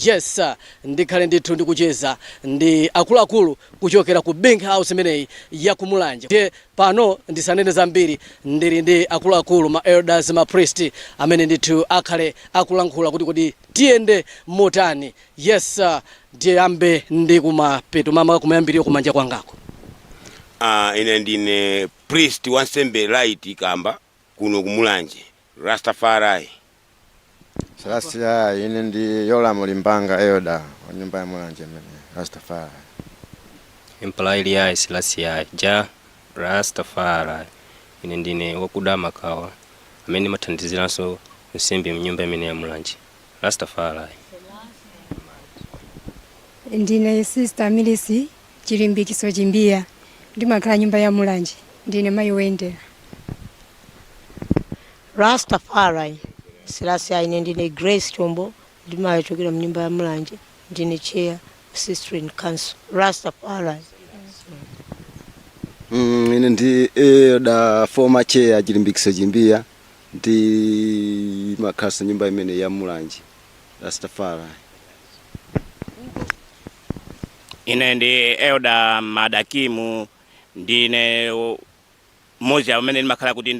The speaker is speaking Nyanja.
Yes, ndikhale ndithu ndikucheza ndi akuluakulu kuchokera ku Big House imeneyi ya kumulanje. Ndiye pano ndisanene zambiri, ndili ndi akuluakulu, ma elders, ma priest amene ndithu akhale akulankhula kuti kodi tiyende motani. Yes, ndiyambe ndi kumapeto mama, kumayambiriro kumanja kwangako. Ine ndine priest wansembe Light Kamba kuno kumulanje, Rastafari. Selassie, ine ndi Yolamu Limbanga, elder wa nyumba ya Mulanje imene, Rastafari. Emperor Haile Selassie Jah Rastafari. Ine ndine wakuda makawa amene ndimathandiziranso nsembe mnyumba imene ya Mulanje, Rastafari. Ndine Sister Milisi Chilimbikiso Chimbiya, ndimakhala nyumba ya Mulanje, ndine mayi woyendera. Rastafari Selassie. Ine ndine Grace Chombo, ndimachokera mnyumba ya Mulanje, ndine chair sister in council, Rastafari. Ine ndi elder former chair Chilimbikiso Chimbiya, ndi makhalanso nyumba imene ya Mulanje, Rastafari. Ine ndi elder Madakimu, ndine mmodzi amene ndimakhala kuti ndi